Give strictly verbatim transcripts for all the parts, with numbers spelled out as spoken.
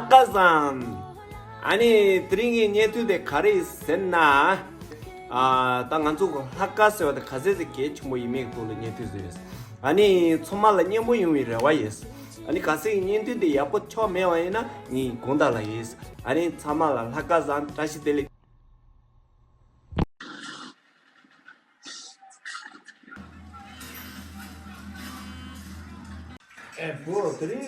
ལྷ་སྐལ་བཟང་། ཨ་ནི་དེ་རིང་གི་བརྙན་ཐུང་དེ་ག་རེ་ཟེར་ན། ཨ་ད་ང་ཚོ་ལྷ་སྐལ་ཟེར་བ་དེ་ག་ཚད་ཅིག་གལ་ཆེན་པོ་ཡིན་མིན་གྱི་ཐོག་ལ་བརྙན་ཐུང་བཟོས་ཡོད། ཨ་ནི་ཚང་མ་ལ་སྙན་པོ་ཡོང་བའི་རེ་བ་ཡོད། ཨ་ནི་གལ་སྲིད་བརྙན་ཐུང་དེ་ཡག་པོ་ཆགས་མེད་པ་ཡིན་ན་ངས་དགོངས་དག་ལབ་ཡིན། ཨ་ནི་ཚང་མ་ལ་ལྷ་སྐལ་བཟང་བཀྲ་ཤིས་བདེ་ལེགས། ཨེ་བུ། དེ་རིང་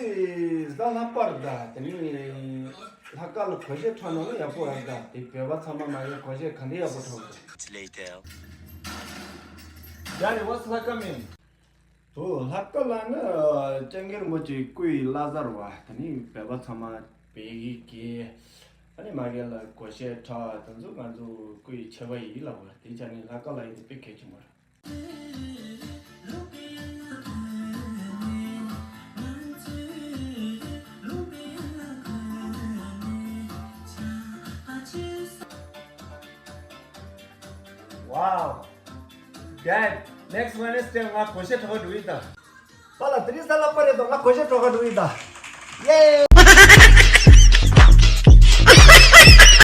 གཟའ་ལྷག་པ་རེད་ད། དེ་རིང་ལྷ་སྐལ་ལ་སྒོར་གཞས་འཁྲབ་གནང་ན་ཡག་པོ་རེད་ད། དེ་བོད་པ་ཚང་མ་མ་ཡོང་སྒོར་གཞས་ག་འདྲ་ཡག་པོ་འཁྲབ་དགོས། Later. Daddy, what's ལྷ་སྐལ་མིན། བུ། ལྷ་སྐལ་ལགས་ནི་སྐྱབས་མགོན་རིན་པོ་ཆེའི་སྐུའི་བླ་གཟའ་རེད་བ། དེ་ནི་བོད་པ་ཚང་མ་བོད་ཡིག་གི། ཨ་ནི་མ་གི་ལ་སྒོར་གཞས་འཁྲབ་དེ་ཚོ་ང་ཚོ་སྐུའི་མཆོད་པ་ཡིན་ལབ་བ། དེ་ཆ་ནི་ལྷ་སྐལ་ལགས་ཡིན་དེ་དཔེ་གལ་ཆེན་པོ་རེད། Wow. Dad, next Wednesday ང་སྒོར་གཞས་འཁྲབ་ག་འགྲོ་ཡི་ད། པཱ་ལགས། དེ་རིང་གཟའ་ལྷག་པ་རེད་དོ། ང་སྒོར་གཞས་འཁྲབ་ག་འགྲོ་ཡི་ད། ཡེ།